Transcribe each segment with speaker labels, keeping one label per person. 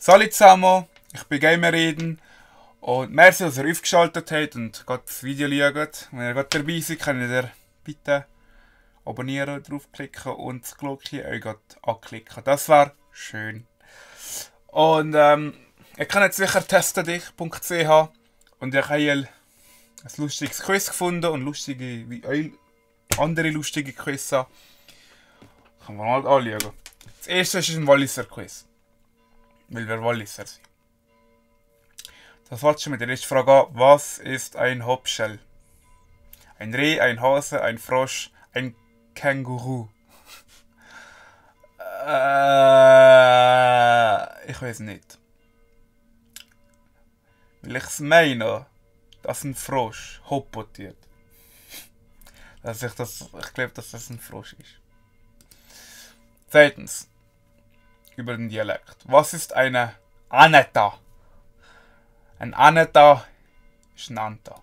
Speaker 1: Salut zusammen, ich bin Gamerreden und merci, dass ihr aufgeschaltet habt und gerade das Video schaut. Wenn ihr gerade dabei seid, könnt ihr bitte abonnieren, draufklicken und das Glöckchen euch gerade anklicken. Das wäre schön. Und ihr könnt jetzt sicher testedich.ch und ich habe hier ein lustiges Quiz gefunden und lustige, wie andere lustige Quiz haben. Kann man mal anschauen. Das erste ist ein Walliser Quiz. Weil wir Walliser sind. Das fängt schon mit der ersten Frage an. Was ist ein Hopschel? Ein Reh, ein Hase, ein Frosch, ein Känguru. Ich weiß nicht. Weil ich es meine, dass ein Frosch hoppotiert. Ich glaube, dass das ein Frosch ist. Zweitens. Über den Dialekt. Was ist eine Aneta? Ein Aneta ist ein Anta.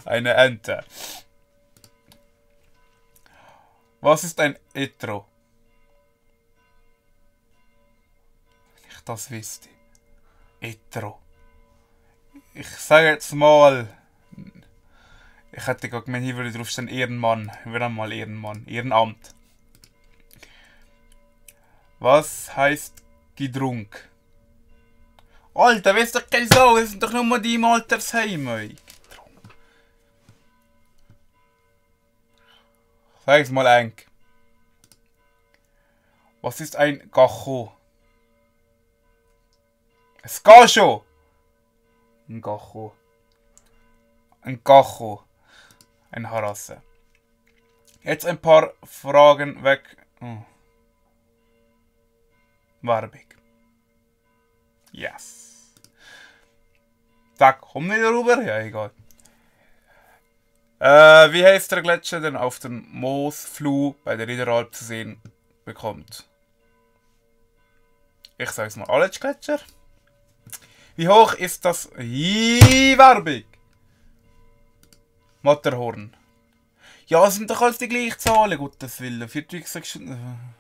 Speaker 1: Eine Ente. Was ist ein Etro? Wenn ich das wüsste. Etro. Ich sage jetzt mal. Ich hätte gerade gemeint, hier würde draufstehen Ehrenmann. Ich würde mal Ehrenmann. Ehrenamt. Was heißt Gedrunk? Alter, weißt doch keine Sau, das sind doch nur die im Altersheim, ey. Sag's mal eng. Was ist ein Gacho? Es geht schon! Ein Gacho. Ein Gacho. Ein Harasse. Jetzt ein paar Fragen weg. Werbung. Yes. Zack, komm wieder rüber? Ja, egal. Wie heißt der Gletscher, den auf dem Moosfluh bei der Niederalp zu sehen bekommt? Ich sag's mal, Aletsch-Gletscher. Wie hoch ist das? Werbung. Matterhorn. Ja, es sind doch alles die gleichen Zahlen, Gottes Willen. 4000 Stunden.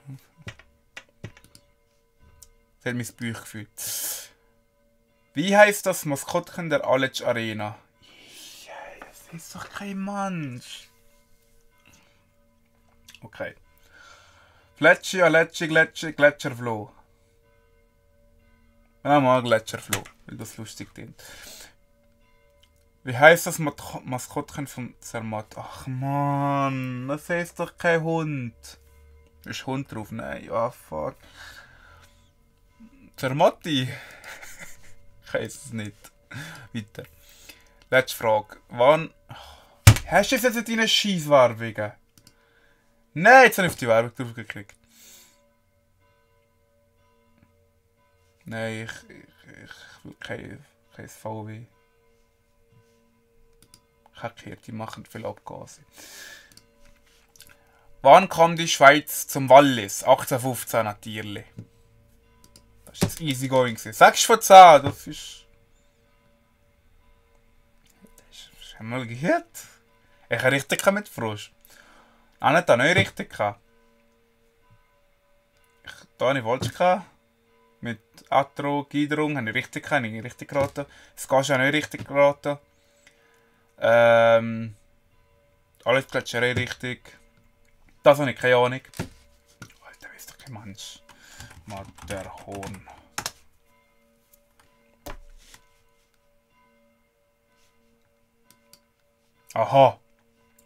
Speaker 1: Das hat mein Bauchgefühl. Wie heisst das Maskottchen der Aletsch Arena? Ja, das ist doch kein Mensch. Okay. Fletschi, Aletschi, Gletschi, Gletscherfloh. Ja, mal Gletscherfloh, weil das lustig klingt. Wie heisst das Maskottchen von Zermatt? Ach man, das heißt doch kein Hund. Ist Hund drauf? Nein, ah fuck. Zermatti? Ich weiß es nicht. Weiter. Letzte Frage. Wann. Hast du es jetzt in deinen Scheisswerbungen? Nein, jetzt habe ich auf die Werbung drauf gekriegt. Nein, ich will kein VW. Ich habe gehört, die machen viel Abgase. Wann kam die Schweiz zum Wallis? 1815 natürlich. Das war das easy going. 6 von 10, das ist... Das haben wir mal gehört. Ich habe richtig mit Frosch. Auch nicht richtig. Da habe ich falsch. Mit Atro, Giderung habe ich richtig geraten. Das Gas habe ich richtig geraten. Alles Gletscherei richtig. Das habe ich keine Ahnung. Alter, weiss doch kein Mensch. Matterhorn. Aha.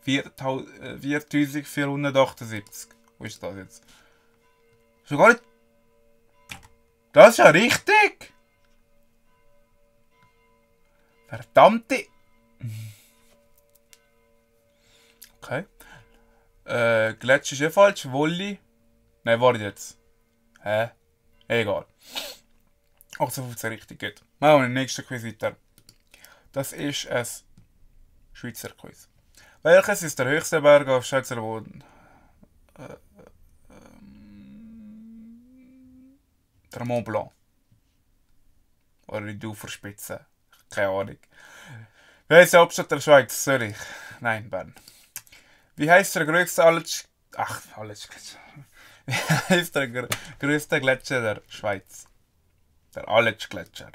Speaker 1: 4478. Wo ist das jetzt? Schon gar nicht. Das ist ja richtig! Verdammte. Okay. Gletscher ist eh falsch. Wolli. Nein, warte jetzt. Hä? Egal. 1815 richtig geht. Machen wir den nächsten Quiz weiter. Das ist ein Schweizer Quiz. Welches ist der höchste Berg auf Schweizer Boden? Der Mont Blanc. Oder die Uferspitze. Keine Ahnung. Wie heißt die Hauptstadt der Schweiz? Zürich. Nein, Bern. Wie heißt der größte Aletsch... Ach, Aletsch... Wie heißt der größte Gletscher der Schweiz? Der Aletsch-Gletscher.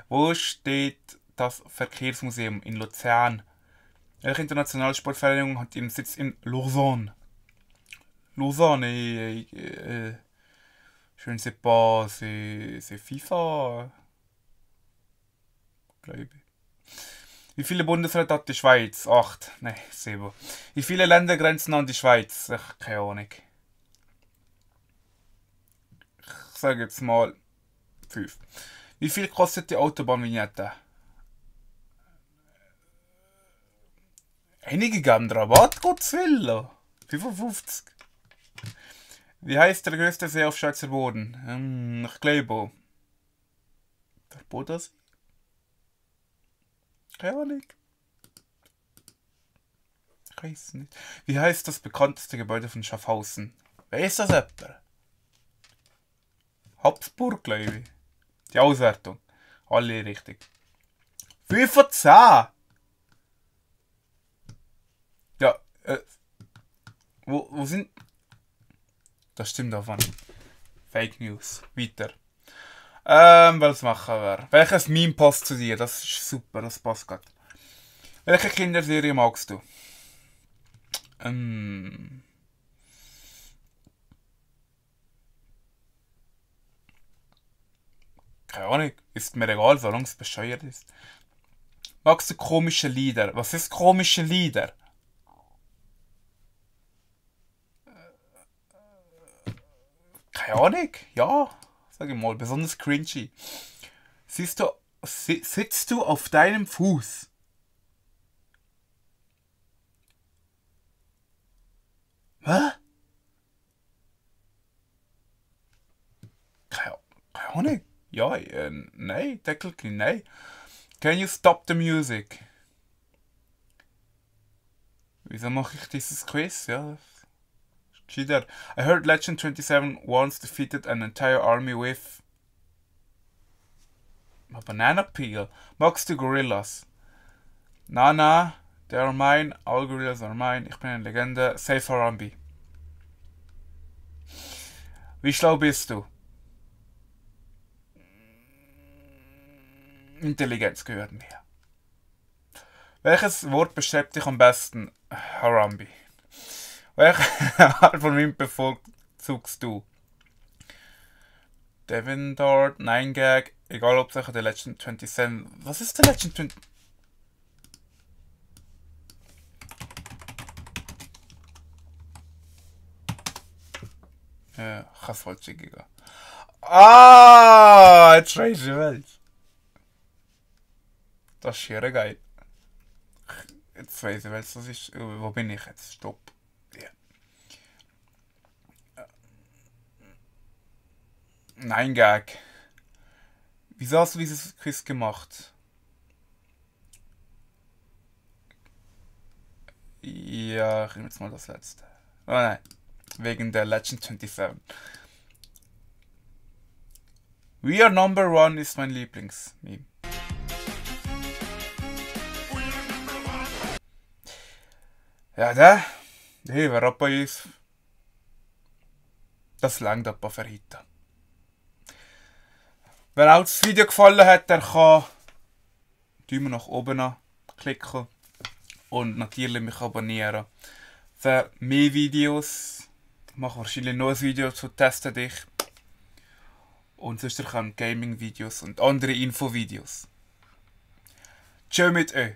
Speaker 1: Wo steht das Verkehrsmuseum? In Luzern. Welche internationale Sportvereinigung hat ihren Sitz in Lausanne? Lausanne, je ne sais pas, c'est FIFA, glaube ich. Wie viele Bundesländer hat die Schweiz? 8. Nein, 7. Wie viele Länder grenzen an die Schweiz? Ach, keine Ahnung. Ich sage jetzt mal 5. Wie viel kostet die Autobahnvignette? Einige geben Rabatt, Gottes Willen. 55. Wie heißt der größte See auf Schweizer Boden? Ich glaube. Der Bodensee? Keine Ahnung. Ich weiß nicht. Wie heißt das bekannteste Gebäude von Schaffhausen? Weiss das jemand? Habsburg, glaube ich. Die Auswertung. Alle richtig. 5 von 10! Ja, wo sind... Das stimmt auch nicht. Fake News. Weiter. Was machen wir? Welches Meme passt zu dir? Das ist super, das passt gerade. Welche Kinderserie magst du? Keine Ahnung. Ist mir egal, solange es bescheuert ist. Magst du komische Lieder? Was ist komische Lieder? Keine Ahnung. Ja, sag ich mal. Besonders cringy. Sitzt du auf deinem Fuß? Hä? Keine Ahnung. Ja, nein, technically nein. Can you stop the music? Wieso mache ich dieses Quiz? Ja, gescheiter. I heard Legend 27 once defeated an entire army with a banana peel. Magst du Gorillas? Na, they are mine. All Gorillas are mine. Ich bin eine Legende. Safe Harambe. Wie schlau bist du? Intelligenz gehört mir. Welches Wort beschreibt dich am besten? Harambe. Welche Art von Wind bevorzugst du? Devin Dart, 9gag, egal ob Sache der Legend 27. Was ist der Legend 20? Ja, ich kann es falsch gehen. Ah, jetzt weiß ich welches. Das ist hier geil. Jetzt weiß ich welches das ist. Wo bin ich jetzt? Stopp. Ja. Nein, Gag. Wieso hast du dieses Quiz gemacht? Ja, ich nehme jetzt mal das letzte. Oh nein. Wegen der Legend 27. We Are Number One ist mein Lieblingsmeme. Ja, der Rapper ist. Das langt etwa für heute. Wenn auch das Video gefallen hat, der kann Daumen nach oben klicken und natürlich mich abonnieren. Für mehr Videos, ich mache wahrscheinlich noch ein Video zu Testen dich. Und sonst kann Gaming-Videos und andere Info-Videos. Tschö mit euch.